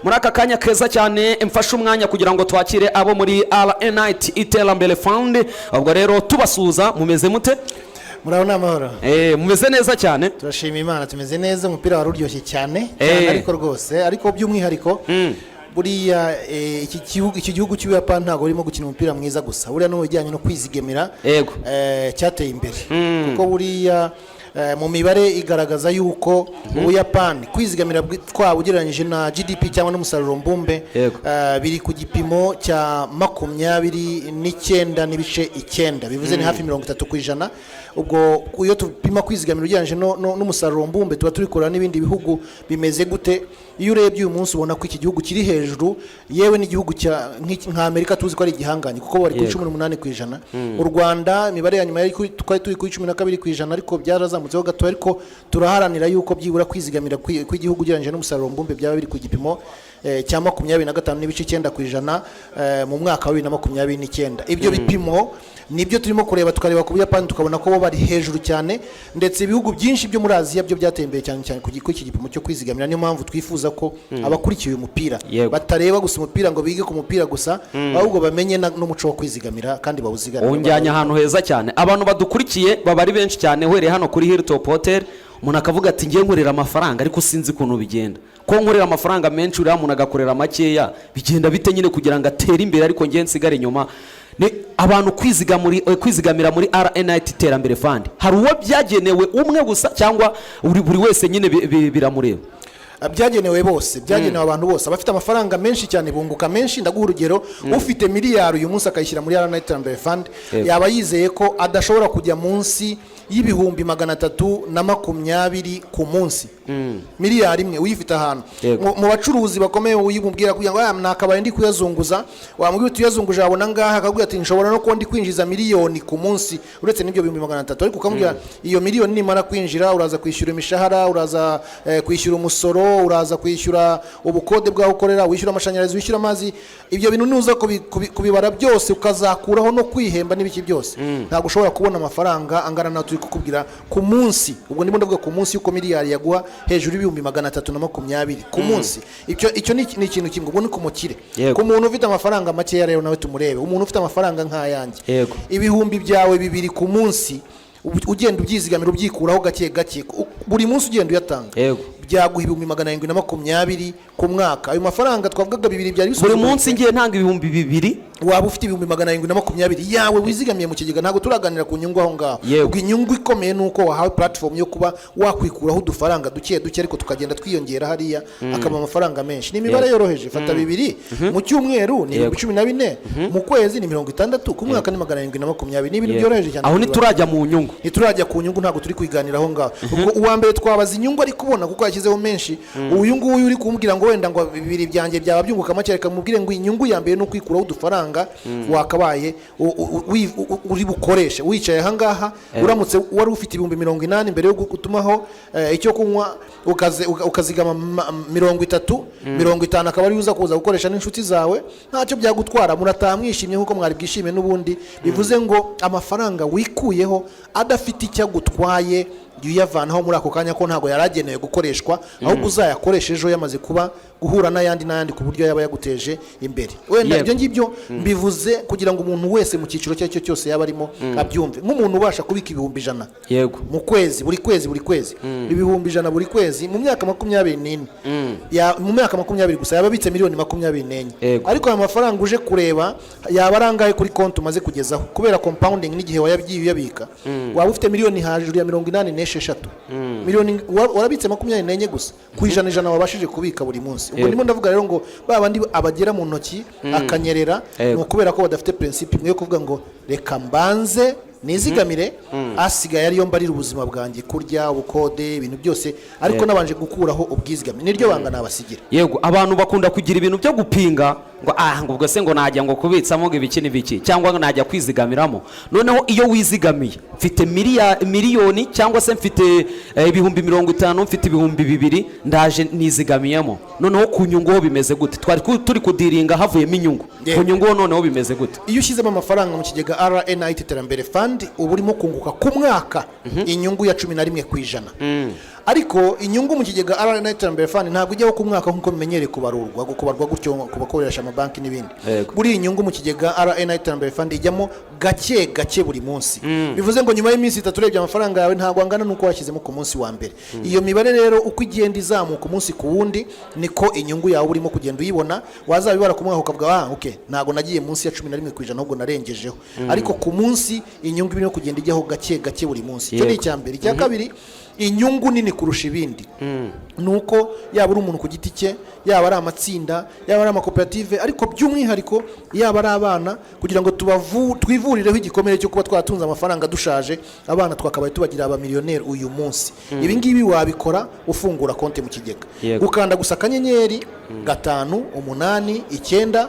Muri aka kanya keza cyane, mfashe umwanya kugira ngo twakire abo muri RNIT Iterambere Fund. Ubwo rero tubasuhuza, mumeze mute? Muraho, ni amahoro. Mumeze neza cyane. Turashima Imana, tumeze neza. Umupira wari uryoshye cyane cyane, ariko rwose, ariko by'umwihariko buriya iki gihugu cy'Ubuyapani ntabwo barimo gukina umupira mwiza gusa, buriya no mu bijyanye no kwizigamira cyateye imbere, kuko buriya mu mibare igaragaza yuko Ubuyapani kwizigamira twaba ugereranyije na GDP cyangwa n'umusaruro mbumbe, biri ku gipimo cya 29.9, bivuze ni hafi 30%. Ubwo iyo tupima kwizigamira ugereranyije n'umusaruro mbumbe, tuba turi kureba n'ibindi bihugu bimeze gute. Iyo urebye uyu munsi, ubona ko iki gihugu kiri hejuru, yewe n'igihugu nka Amerika tuzi ko ari igihangange, kuko bari kuri 18%. U Rwanda, imibare ya nyuma yari twari turi kuri 12%, ariko byarazamutseho gato. Ariko turaharanira yuko byibura kwizigamira kw'igihugu ugereranyije n'umusaruro mbumbe byaba biri ku gipimo cya 25.9% mu mwaka wa 2029. Ibyo bipimo nibyo turimo kureba, tukareba ku Buyapani, tukabona ko bo bari hejuru cyane, ndetse ibihugu byinshi byo muri Aziya byo byateye imbere cyane cyane kuri iki gipimo cyo kwizigamira. Niyo mpamvu twifuza ko abakurikiye uyu mupira batareba gusa umupira ngo bige ku mupira gusa, ahubwo bamenye n'umuco wo kwizigamira kandi bawuzigamire. Unjyanye ahantu heza cyane. Abantu badukurikiye baba ari benshi cyane. Uhereye hano kuri Hilltop Hotel, umuntu akavuga ati: "Ngiye nkorera amafaranga, ariko sinzi ukuntu bigenda, ko nkorera amafaranga menshi, uriya muntu agakorera makeya, bigenda bite nyine kugira ngo atere imbere ariko ngiye nsigare inyuma?" Ni abantu kwizigamira muri RNIT Iterambere Fund, hari uwo byagenewe umwe gusa cyangwa buri wese nyine biramureba? Byagenewe bose, byagenewe abantu bose. Abafite amafaranga menshi cyane bunguka menshi. Ndaguha urugero: ufite miliyari uyu munsi akayishyira muri RNIT Iterambere Fund, yaba yizeye ko adashobora kujya munsi y'320,000 ku munsi, miliyari imwe uyifite ahantu. Mu bacuruzi bakomeye, uyimubwira kugira ngo: "Ah, nakabaye ndi kuyazunguza," wamubwira uti: "Uyazunguje wabona ngaha," akakubwira ati: "Nshobora no kuba ndi kwinjiza miliyoni ku munsi uretse n'ibyo 300,000." Ariko ukamubwira: "Iyo miliyoni nimara kwinjira, uraza kwishyura imishahara, uraza kwishyura umusoro, uraza kwishyura ubukode bw'aho ukorera, wishyura amashanyarazi, wishyura amazi. Ibyo bintu nuza kubibara byose, ukazakuraho no kwihemba n'ibiki byose, ntabwo ushobora kubona amafaranga angana nayo turi kukubwira ku munsi." Ubwo ndimo ndavuga ku munsi yuko miliyari yaguha hejuru y'320,000 ku munsi. Icyo ni ikintu kimwe. Ubwo ni ku mukire. Ku muntu ufite amafaranga makeya rero nawe tumurebe, umuntu ufite amafaranga nk'ayanjye, ibihumbi byawe 2 ku munsi, ugenda ubyizigamira, ubyikuraho gake gake, buri munsi ugenda uyatanga, byaguha 720,000 ku mwaka. Ayo mafaranga twavugaga bibiri byari Buri bisuzuguritse. munsi ngiye ntanga 2000? Waba ufite 720,000 yawe wizigamiye mu kigega. Ntabwo turaganira ku nyungu aho ngaho. Ubwo inyungu ikomeye ni uko wahawe platform yo kuba wakwikuraho udufaranga duke duke, ariko tukagenda twiyongera hariya akaba amafaranga menshi. Ni imibare yoroheje: fata 2 mu cyumweru ni 14,000, mu kwezi ni 60, ku mwaka ni 720. Ni ibintu byoroheje cyane Aho kubibara. ntiturajya mu nyungu. Ntiturajya ku nyungu, ntabwo turi kwiganira aho ngaho. Ubwo uwa mbere twabaza inyungu ari kubona kuko yashyizeho menshi. Uyu nguyu uri kumubwira ngo wenda ngo 2 byanjye byaba byunguka make, reka mubwire ngo inyungu ya mbere ni ukwikuraho udufaranga wakabaye uri bukoreshe wicaye aha ngaha. Uramutse wari ufite 80,000 mbere yo gutumaho icyo kunywa, ukazigama 30, 50 akaba ariyo uza kuza gukoresha n'inshuti zawe, ntacyo byagutwara, murataha mwishimye nk'uko mwari bwishime n'ubundi. Bivuze ngo amafaranga wikuyeho adafite icyo agutwaye, jya uyavanaho muri ako kanya, ko ntabwo yari agenewe gukoreshwa, ahubwo uzayakoresha ejo yamaze kuba guhura n'ayandi n'ayandi, ku buryo yaba yaguteje imbere wenda. Ibyo ngibyo mbivuze kugira ngo umuntu wese mu cyiciro icyo ari cyo cyose yaba arimo abyumve. Nk'umuntu ubasha kubika 100,000 mu kwezi, buri kwezi, buri kwezi 100,000 buri kwezi, mu myaka 24, mu myaka 20 gusa yaba abitse miliyoni 24. Ariko ayo mafaranga uje kureba yaba ari angahe kuri konti umaze kugezaho? Kubera compounding n'igihe wayagiye uyabika, waba ufite miliyoni hejuru ya 86. Miliyoni warabitse 24 gusa ku ijana ijana wabashije kubika buri munsi. Ubwo ndimo ndavuga rero ngo ba bandi abagera mu ntoki akanyerera, ni ukubera ko badafite principe imwe yo kuvuga ngo: "Reka mbanze nizigamire, asigaye ariyo mbarira ubuzima bwanjye, kurya, ubukode, ibintu byose, ariko nabanje gukuraho ubwizigame." Niryo banga nabasigira. Yego, abantu bakunda kugira ibintu byo gupinga ngo: "Ah, ngo ubwo se ngo najya ngo kubitsamo ngo ibiki n'ibiki, cyangwa ngo najya kwizigamiramo?" Noneho iyo wizigamiye, mfite miliyoni cyangwa se mfite 50,000, mfite 2000, ndaje nizigamiyemo, noneho ku nyungu ho bimeze gute? Twari turi kudiringa havuyemo inyungu. Ku nyungu ho noneho bimeze gute? Iyo ushyizemo amafaranga mu kigega RNIT Iterambere Fund, uba urimo kunguka ku mwaka inyungu ya 11%. Ariko inyungu mu kigega RNIT Iterambere Fund ntabwo ijyaho ku mwaka nk'uko bimenyereye kubarwa gutyo ku bakoresha amabanki n'ibindi. Buriya inyungu mu kigega RNIT Iterambere Fund ijyamo gake gake buri munsi. Bivuze ngo nyuma y'iminsi 3 urebye amafaranga yawe ntabwo angana n'uko washyizemo ku munsi wa mbere. Iyo mibare rero uko igenda izamuka umunsi ku wundi, niko inyungu yawe urimo kugenda uyibona. Wazabibara ku mwaka ukavuga: "Ah, okay, ntabwo nagiye munsi ya 11%, ahubwo narengejeho." Ariko ku munsi inyungu irimo kugenda ijyaho gake gake buri munsi. Icyo ni icya mbere. Icya kabiri, inyungu nini kurusha ibindi ni uko yaba uri umuntu ku giti cye, yaba ari amatsinda, yaba ari amakoperative, ariko by'umwihariko yaba ari abana, kugira ngo twivurireho igikomere cyo kuba twatunze amafaranga dushaje, abana twakabaye tubagira abamiliyoneri uyu munsi. Ibi ngibi wabikora ufungura konti mu kigega, ukanda gusa *589#, *589#.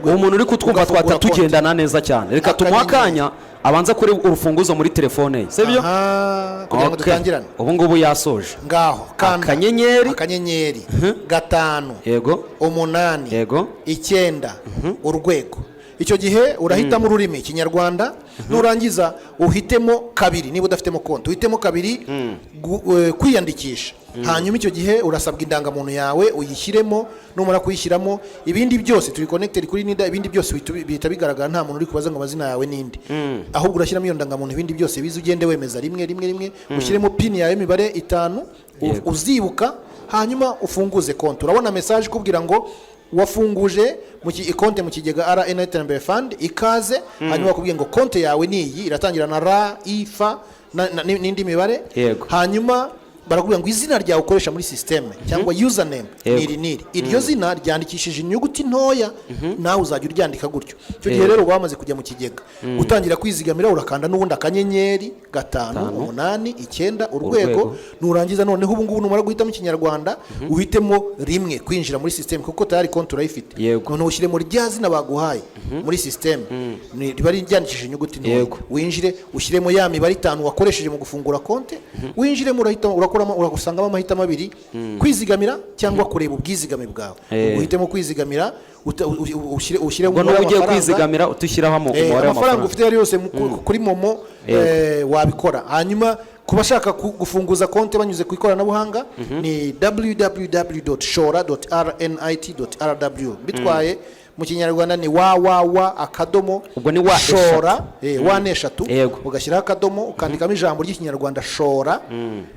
Uwo muntu uri kutwumva, Ugafungura twata konti. tugendana neza cyane. Reka tumuhe akanya abanza kuri urufunguzo muri telefone ye, sibyo? Aha, kugira ngo dutangirane. Ubu ngubu yasoje. Ngaho kanda. Akanyenyeri. Akanyenyeri 5 8 9 urwego. Icyo gihe urahitamo ururimi Ikinyarwanda, nurangiza uhitemo 2. Niba udafitemo konti, uhitemo 2, kwiyandikisha. Hanyuma icyo gihe urasabwa indangamuntu yawe, uyishyiremo. Numara kuyishyiramo, ibindi byose turi connected kuri NIDA, ibindi byose bihita bigaragara. Nta muntu uri kubaza ngo amazina yawe n'indi, ahubwo urashyiramo iyo ndangamuntu, ibindi byose bize ugende wemeza rimwe rimwe rimwe, ushyiremo PIN yawe y'imibare 5 uzibuka, hanyuma ufunguze konti. Urabona message ikubwira ngo wafunguje konti mu kigega RN Iterambere Fund, ikaze. Hanyuma bakubwiye ngo konti yawe ni iyi, iratangira na R I F n'indi mibare. Hanyuma barakubwira ngo izina ryawe ukoresha muri système cyangwa username ni iri n'iri. Iryo zina ryandikishije inyuguti ntoya, nawe uzajya uryandika gutyo. Icyo gihe rero uba wamaze kujya mu kigega, gutangira kwizigamira. Urakanda n'ubundi *5 5, 8 9 urwego. Urwego. Nurangiza noneho ubu ngubu, numara guhitamo Ikinyarwanda, uhitemo 1, kwinjira muri système, kuko tayari konti urayifite. Noneho ushyiremo rya zina baguhaye muri système, riba ryandikishije inyuguti ntoya. Winjire, ushyiremo ya mibare 5 wakoresheje mu gufungura konti, winjiremo. Urahitamo, urakuramo, urasangamo amahitamo abiri: kwizigamira cyangwa kureba ubwizigame bwawe. Uhitemo kwizigamira, ushyiremo Ubwo umubare n'uba ugiye w'amafaranga. kwizigamira, utushyiraho umubare amafaranga w'amafaranga ufite ayo ari yose kuri MoMo, wabikora. Hanyuma ku bashaka gufunguza konti banyuze ku ikoranabuhanga ni www.shora.rnit.rw. Bitwaye mu Kinyarwanda ni www akadomo Ubwo ni wa shora, wa ni eshatu, ugashyiraho akadomo, ukandikamo ijambo ry'Ikinyarwanda shora,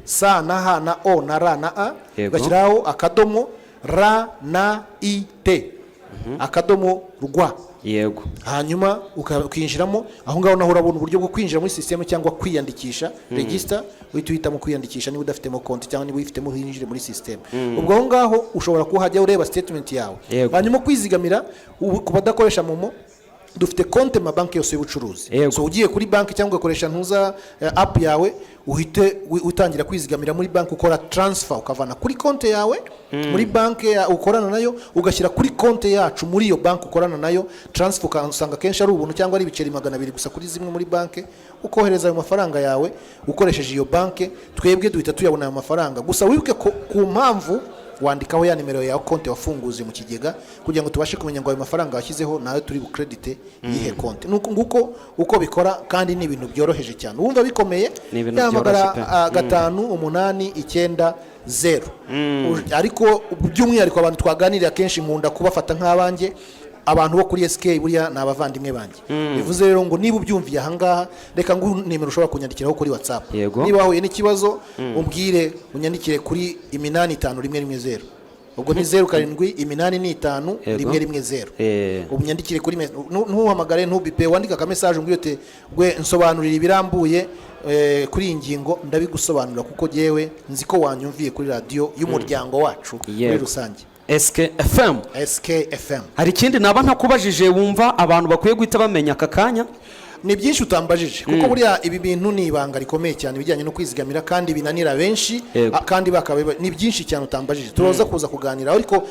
sa na h na o na r na a, ugashyiraho akadomo, r na i t akadomo rwa. Hanyuma ukinjiramo aho ngaho, naho urabona uburyo bwo kwinjira muri système cyangwa kwiyandikisha, register. Uhita uhitamo kwiyandikisha niba udafitemo konti, cyangwa niba uyifitemo winjire muri système. Ubwo aho ngaho ushobora kuhajya ureba statement yawe. Hanyuma kwizigamira, ubu ku badakoresha MoMo, dufite konti mu mabanki yose y'ubucuruzi. So ugiye kuri banki cyangwa ugakoresha ntuza app yawe, uhite utangira kwizigamira muri banki, ukora transfer, ukavana kuri konti yawe muri banki ukorana nayo, ugashyira kuri konti yacu muri iyo banki ukorana nayo. Transfer ukasanga akenshi ari ubuntu cyangwa ari ibiceri 200 gusa kuri zimwe muri banki. Ukohereza ayo mafaranga yawe ukoresheje iyo banki, twebwe duhita tuyabona ayo mafaranga. Gusa wibuke ko ku mpamvu wandikaho ya nimero yawe konti wafunguze mu kigega, kugira ngo tubashe kumenya ngo ayo mafaranga washyizeho nawe turi bucredite yihe konti. Nuko nguko uko bikora, kandi ni ibintu byoroheje cyane. Wumva bikomeye, Ni ibintu yahamagara byoroshye pe. 5890. Ariko by'umwihariko abantu twaganiriye akenshi nkunda kubafata nk'abanjye. Abantu bo kuri SK buriya ni abavandimwe banjye. Bivuze rero ngo niba ubyumviye ahangaha, reka ngo nimero ushobora kunyandikiraho kuri WhatsApp. Niba wahuye n'ikibazo, umbwire, unyandikire kuri 85110. Ubwo ni 0 7 8 5 1 1 0. Unyandikire kuri ntuhamagare, ntubipe, wandike akamessage umbwire uti: "Gwe nsobanurira ibirambuye kuri iyi ngingo." Ndabigusobanurira kuko jyewe nzi ko wanyumviye kuri radiyo y'umuryango wacu muri rusange. SKFM. SKFM. Hari ikindi naba ntakubajije wumva abantu bakwiye guhita bamenya aka kanya? Ni byinshi utambajije, kuko buriya ibi bintu ni ibanga rikomeye cyane, ibijyanye no kwizigamira, kandi binanira benshi. Kandi bakaba ni byinshi cyane utambajije, turaza kuza kuganira. Ariko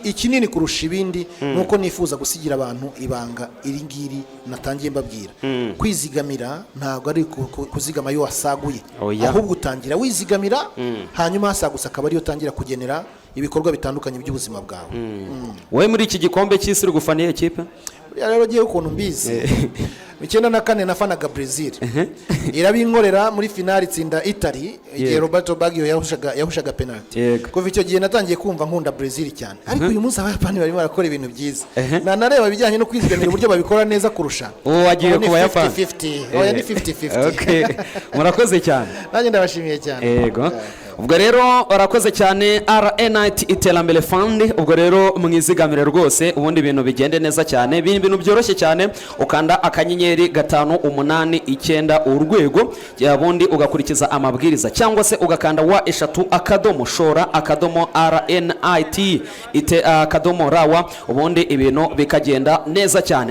ikinini kurusha ibindi ni uko nifuza gusigira abantu ibanga iri ngiri natangiye mbabwira: kwizigamira ntabwo ari kuzigama iyo wasaguye, Oya. ahubwo utangira wizigamira, hanyuma hasagutse akaba ariyo utangira kugenera ibikorwa bitandukanye by'ubuzima bwawe. Wowe muri iki gikombe cy'isi uri gufana iyihe kipe? Buriya rero ngewe ukuntu mbizi, mu 94 nafanaga Brazil, irabinkorera muri finali, itsinda Italy igihe Roberto Baggio yahushaga penalty. Kuva icyo gihe natangiye kumva nkunda Brazil cyane, ariko uyu munsi Abayapani barimo barakora ibintu byiza, nanareba ibijyanye no kwizigamira uburyo babikora neza kurusha. Ubu wagiye Ubu ni ku Bayapani. 50-50. Oya, ni 50-50. Okay. Murakoze cyane. Nanjye ndabashimiye cyane. Yego, ubwo rero barakoze cyane, RNIT Iterambere Fund. Ubwo rero mwizigamire rwose, ubundi ibintu bigende neza cyane. Ni ibintu byoroshye cyane, ukanda *589#, ubundi ugakurikiza amabwiriza, cyangwa se ugakanda www.shora.rnit ite.rw, ubundi ibintu bikagenda neza cyane.